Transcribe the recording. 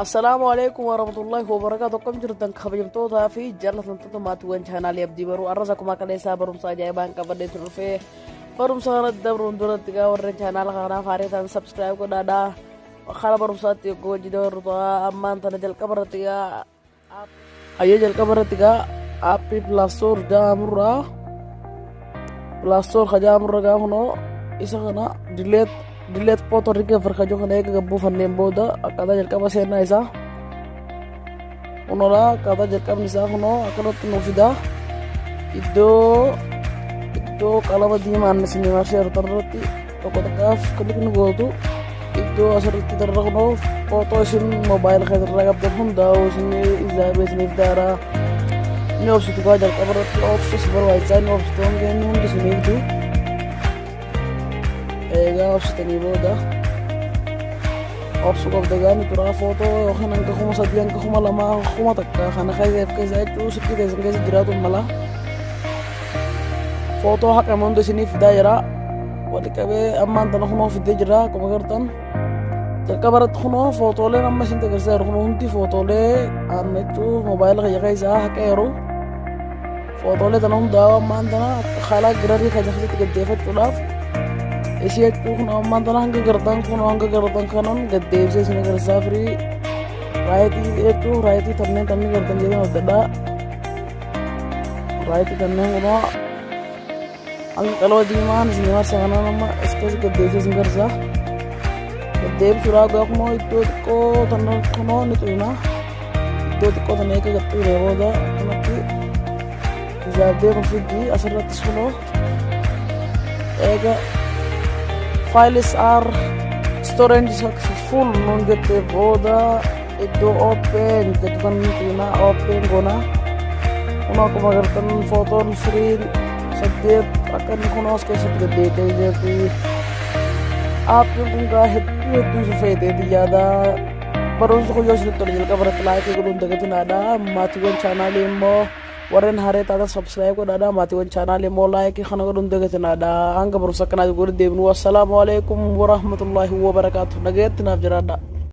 Assalaamu alaikum warahmatullahi wabarakatuh. Akkam jirtan, kabajamtootaa fi jaallatamtoota maatiiwwan chaanaalii Abdii Baruu? Arras akkuma kaleessaa barumsa ajaa'ibaan qabadhee dhufee. Barumsa kanatti dabruun duratti gaa warreen chaanaala kanaaf haaraa ta'an subscribe godhaadhaa. Karaa barumsaatti yogguu hojii dabarru ta'a. Ammaan tana jalqaba irratti gaa, hayyee, jalqaba irratti gaa aappii Play Store jedhamurraa, Play Store ka jedhamurra gaa kunoo isa kana delete photo recover ka jiru kana eega gabbuufanneen booda, akkaataa jalqaba seenaa isaa kunoodha. Akkaataa jalqabni isaa kunoo akkanatti nuuf fida. Iddoo qalama diimaan isin marsee irratti tokko tokkaaf click ni gootu. Iddoo asirratti darra kunoo footoo isin moobaayila keessarraa qabdan hundaa'u isin izaabee isiniif daaraa. Ni obsitu gaa, jalqaba irratti obsu si barbaachisaa. Ni obsitu hanga inni hundi isiniif fidu. Eegaa obsitanii booda, obsu qabda gaa, ni turaa. Footoo yookaan hanga 3000, hanga 2000, 1000 kana keessa keessa jechuu silkii keessan keessa jiraatu mala. Footoo haqame hunda isiniif fidaa jira. Wali qabee ammaan tana kunoo fidee jira. Akkuma agartan, jalqaba irratti kunoo footooleen amma isin agarsiisaa jiru kunoo hundi footoolee aan jechuu moobaayila kiyya keessaa haqeeru. Footoolee tana hundaa ammaan tana haala gallery keenya keessatti gaddeeffachuudhaaf isii jechuu kun ammaan tana hanga gartan kunoo hanga gartan kanan gaddeebisee isin agarsiisaa. Firii right jechuu right tanneen tanni gartan jedhan adda, right kanneen kunoo hanga qalama diimaan isin marsa kanaan amma as keessa gaddeebisee isin agarsiisa. Gaddeebisuudhaaf gaa kunoo iddoo xiqqoo tana kunoo ni xuyina. Iddoo xiqqoo tana eega gaxxuune booda kanatti izaabdee kun fiddi. Asirrattis kunoo eega "Files are storage successful" nuun jette booda, iddoo open jettu kan xuyina, open goona. Kunoo akkuma agartan footoon firiin saddeet akka inni kunoo as keessatti gaddeetee jirti. Aappiin kun gaa hedduu hedduu isin fayyadeeti yaada. Barumsi kun yoo isinitti tole, jalqaba irratti like godhuun dagatinaadha. Maatiiwwan chaanaalii immoo warreen haree taatan subscribe godhaadha. Maatiiwwan chaanaalii immoo like kana godhuun dagatinaadha. Hanga barumsa akkanaatti godhu deebinu, wassalaamu alaikum warahmatullaahi wabarakaatu. Nagaatti naaf jiraadha.